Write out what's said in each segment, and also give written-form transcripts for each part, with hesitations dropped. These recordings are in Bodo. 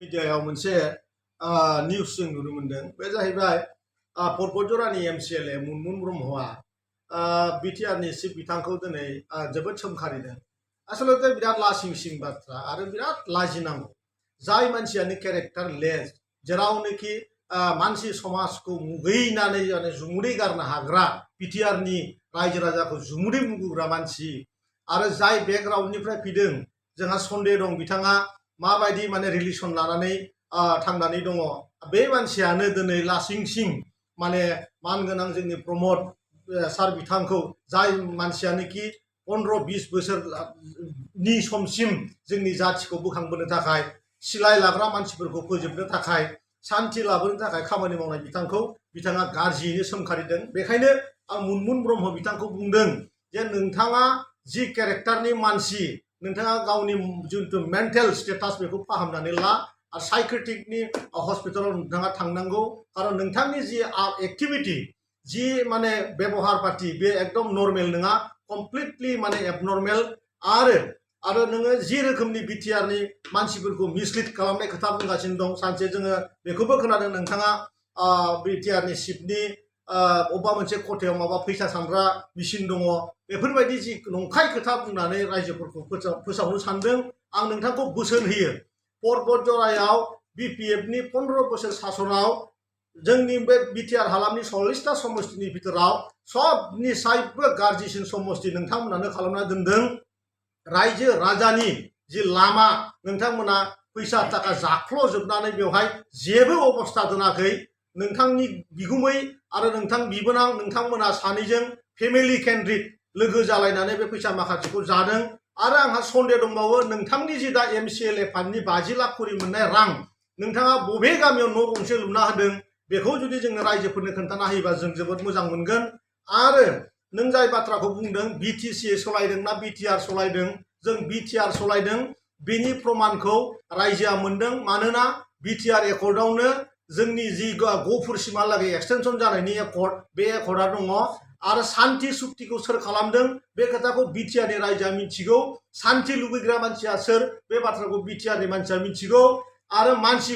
मिडियायाव मोनसे निउस जों नुनो मोनदों बे जाहैबाय परबतजरानि एमसिएलए मुनमुन ब्रह्मआ बिटिआरनि चिफ बिथांखौ दिनै जोबोद सोमखारिदों। आसलते बिराद लासिंसिं बाथ्रा आरो बिराद लाजिनांगौ। जाय मानसियानो केरेक्टार लेस जेरावनोखि मानसि समाजखौ मुगैनानै जुमुदै गारनो हाग्रा बिटिआरनि रायजो राजाखौ जुमुदै मुगैग्रा मानसि आरो जाय बेकग्राउन्डनिफ्राय फैदों जोंहा सन्देह दं बिथाङा माबायदि माने रिलेसन लानानै थांनानै दङ। बे मानसियानो दिनै लासिंसिं माने मानगोनां जोंनि प्रमद सार बिथांखौ जाय मानसियानोखि 15-20 बोसोरनि समसिम जोंनि जाथिखौ बोखांबोनो थाखाय सिलाय लाग्रा मानसिफोरखौ फोजोबनो थाखाय शान्ति लाबोनो थाखाय खामानि मावनाय बिथाङा गाज्रियैनो सोमखारिदों। बेखायनो आं मुनमुन ब्रह्म बिथांखौ बुंदों जे नोंथाङा जि केरेक्टारनि मानसि नोंथाङा गावनि जिथु मेन्टेल स्टेटास बेखौ फाहामनानै ला आरो साइकेट्रिकनि हस्पिटालाव नोंथाङा थांनांगौ। खारन नोंथांनि जि एक्टिभिटी जि माने बेबहार पाति बे एकदम नर्मेल नङा, कमप्लिटलि माने एबनर्मेल। आरो नोङो जि रोखोमनि बिटिआरनि मानसिफोरखौ मिसलिड खालामनाय खोथा बुंगासिनो दं। सानसे जोङो बेखौबो खोनादों नोंथाङा बिटिआरनि चिफनि अबेबा मोनसे खथायाव माबा फैसा सानग्रा मेसिन दङ। बेफोरबायदि जि नंखाय खोथा बुंनानै रायजोफोरखौ फोसावनो सानदों। आं नोंथांखौ बोसोन होयो परबतजरायाव बिपिएफनि 15 बोसोर सासनाव जोंनि बे बिटिआर हालामनि 40टा समस्तिनि भितराव सबनिसायबो गाज्रिसिन समस्ति नोंथांमोनानो खालामना दोनदों। रायजो राजानि जि लामा नोंथांमोना फैसा थाखा जाख्ल'जोबनानै बेवहाय जेबो अबस्था दोनाखै। नोंथांनि बिगुमै आरो नोंथां बिबोनां नोंथांमोना सानैजों फेमिलि केन्द्रित लोगो जालायनानै बे फैसा माखासेखौ जादों। आरो आंहा सन्देह दंबावो नोंथांनि जि दा एमसिएलए फान्डनि 50 लाख खरि मोननाय रां नोंथाङा बबे गामियाव न' गंसे लुना होदों बेखौ जुदि जोंनो रायजोफोरनो खोन्थाना होयोबा जों जोबोद मोजां मोनगोन। आरो नों जाय बाथ्राखौ बुंदों बिटिसि सलायदों ना बिटिआर सलायदों, जों बिटिआर सलायदों बेनि प्रमाणखौ रायजोआ मोनदों। मानोना बिटिआर एकर्डआवनो जोंनि जि गफुरसिमहालागै एक्सटेनसन जानायनि एकर्ड बे एकर्डआ दङ। आरो शान्ति सुक्तिखौ सोर खालामदों बे खोथाखौ बिटिआरनि रायजोआ मिथिगौ। शान्ति लुबैग्रा मानसिया सोर बे बाथ्राखौ बिटिआरनि मानसिया मिथिगौ। आरो मानसि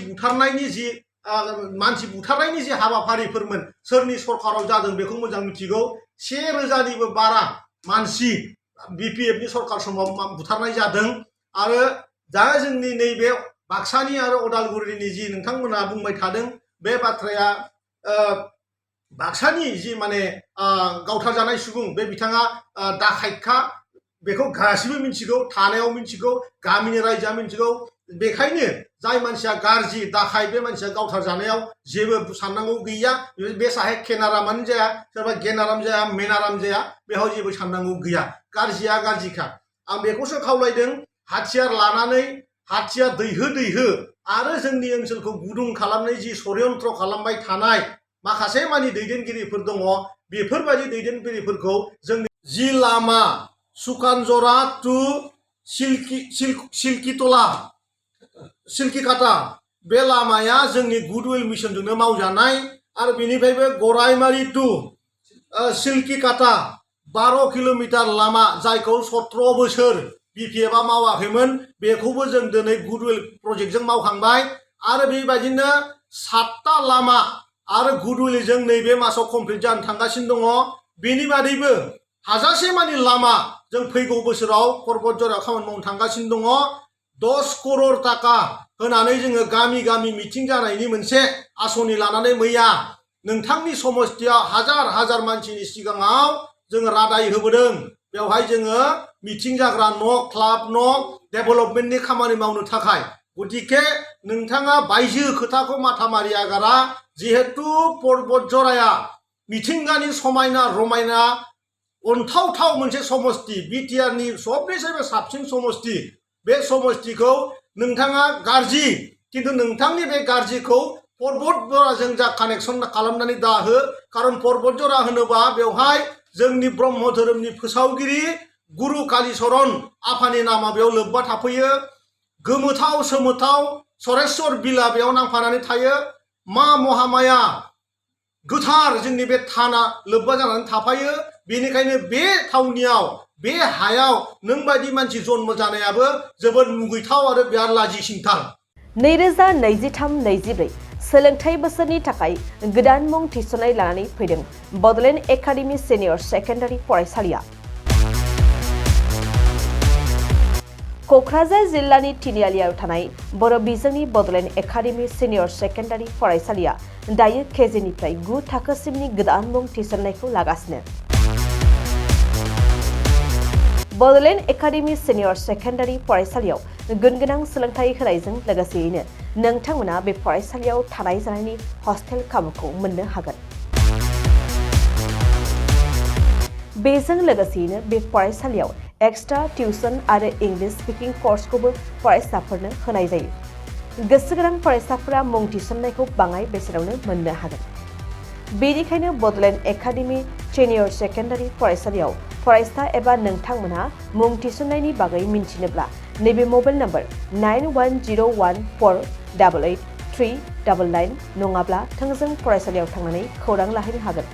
बुथारनायनि जि हाबाफारिफोरमोन सोरनि सरकाराव जादों बेखौ मोजां मिथिगौ। 1000निबो बारा मानसि बिपिएफनि सरकार समाव बुथारनाय जादों। आरो दा जोंनि नैबे बाक्सानि आरो अदालगुरिनि जि नोंथांमोना बुंबाय थादों बे बाथ्राया बाक्सानि जि माने गावथार जानाय सुबुं बे बिथाङा डाकाइतखा बेखौ गासिबो मिथिगौ, थानायाव मिथिगौ, गामिनि रायजोआ मिथिगौ। बेखायनो जाय मानसिया गाज्रि डाकाइत बे मानसिया गावथार जानायाव जेबो साननांगौ गैया। बे साहे केनारामानो जाया, सोरबा गेनाराम जाया, मेनाराम जाया, बेयाव जेबो साननांगौ गैया। गाज्रिया गाज्रिखा। आं बेखौसो खावलायदों हाथियार लानानै हाथियार दैहो आरो जोंनि ओनसोलखौ गुदुं खालामनाय जि षड्यन्त्र खालामबाय थानाय माखासे मानि दैदेनगिरिफोर दङ। बेफोरबायदि दैदेनगिरिफोरखौ जोंनि जि लामा सुकानजरा टु सिल्किकाटा बे लामाया जोंनि गुडविल मिशनजोंनो मावजानाय। आरो बेनिफ्रायबो गरायमारि टु सिल्किकाटा 12 किल'मिटार लामा जायखौ 17 बोसोर बिपिएफआ मावाखैमोन बेखौबो जों दिनै गुडविल प्रजेक्टजों मावखांबाय। आरो बेबायदिनो 7टा लामा आरो गुडविलजों नैबे मासाव कमप्लिट जानो थांगासिनो दङ। बेनि बादैबो हाजासे मानि लामा जों फैगौ बोसोराव परबतजरायाव खामानि मावनो थांगासिनो दङ। 10 करोड़ टाका होनानै जोङो गामि गामि मिटिं जानायनि मोनसे आसनि लानानै मैया नोंथांनि समस्तियाव हाजार मानसिनि सिगाङाव जोङो रादाय होबोदों। बेवहाय जोङो मिटिं जाग्रा न', क्लाब न', डेभेलपमेन्टनि खामानि मावनो थाखाय। गतिके नोंथाङा बायजो खोथाखौ माथा मारियागारा। जिहेतु परबतजराया मिथिंगानि समायना रमायना अनथावथाव मोनसे समस्ति, बिटिआरनि सबनिसायबो साबसिन समस्ति। बे समस्तिखौ नोंथाङा गाज्रि, किन्तु नोंथांनि बे गाज्रिखौ परबतजराजों जा कानेक्सन खालामनानै दाहो। खारन परबतजरा होनोबा बेवहाय जोंनि ब्रह्म धोरोमनि फोसावगिरि गुरु कालिचरण आफानि नामा बेयाव लोब्बा थाफैयो। गोमोथाव सोमोथाव सरेश्वर बिला बेयाव नांफानानै थायो। मा महामाया गोथार जोंनि बे थाना लोब्बा जानानै थाफायो। बेनिखायनो बे थावनियाव बे हायाव नों बायदि मानसि जन्म जानायाबो जोबोद मुगैथाव आरो बिराद लाजिसिंथार। 2023-24 सोलोंथाइ बोसोरनि थाखाय गोदान मुं थिसननाय लानानै फैदों बड'लेण्ड एकाडेमि सिनियर सेकेन्डारि फरायसालिया। क'क्राझार जिल्लानि तिनिआलियाव थानाय बर' बिजोंनि बड'लेण्ड एकाडेमि सिनियर सेकेन्डारि फरायसालिया दायो केजिनिफ्राय 9 थाखोसिमनि गोदान मुं थिसननायखौ लागासिनो। बड'लेण्ड एकाडेमि सिनियर सेकेन्डारि फरायसालियाव गुनगोनां सोलोंथाइ होनायजों लोगोसेयैनो नोंथांमोना बे फरायसालियाव थानाय जानायनि हस्टेल खाबुखौ मोननो हागोन। बेजों लोगोसेयैनो बे फरायसालियाव एक्सट्रा टिउसन आरो इंलिश स्पिकिं कर्सखौबो फरायसाफोरनो होनाय जायो। गोसो गोनां फरायसाफोरा मुं थिसननायखौ बाङाय बेसेनावनो मोननो हागोन। बेनिखायनो बड'लेण्ड एकाडेमि सिनियर सेकेन्डारि फरायसालियाव फरायसा एबा नोंथांमोनहा मुं थिसननायनि बागै मिन्थिनोब्ला नैबे मबाइल नम्बर 9101488399 नङाब्ला थोंजों फरायसालियाव थांनानै खौरां लाहैनो हागोन।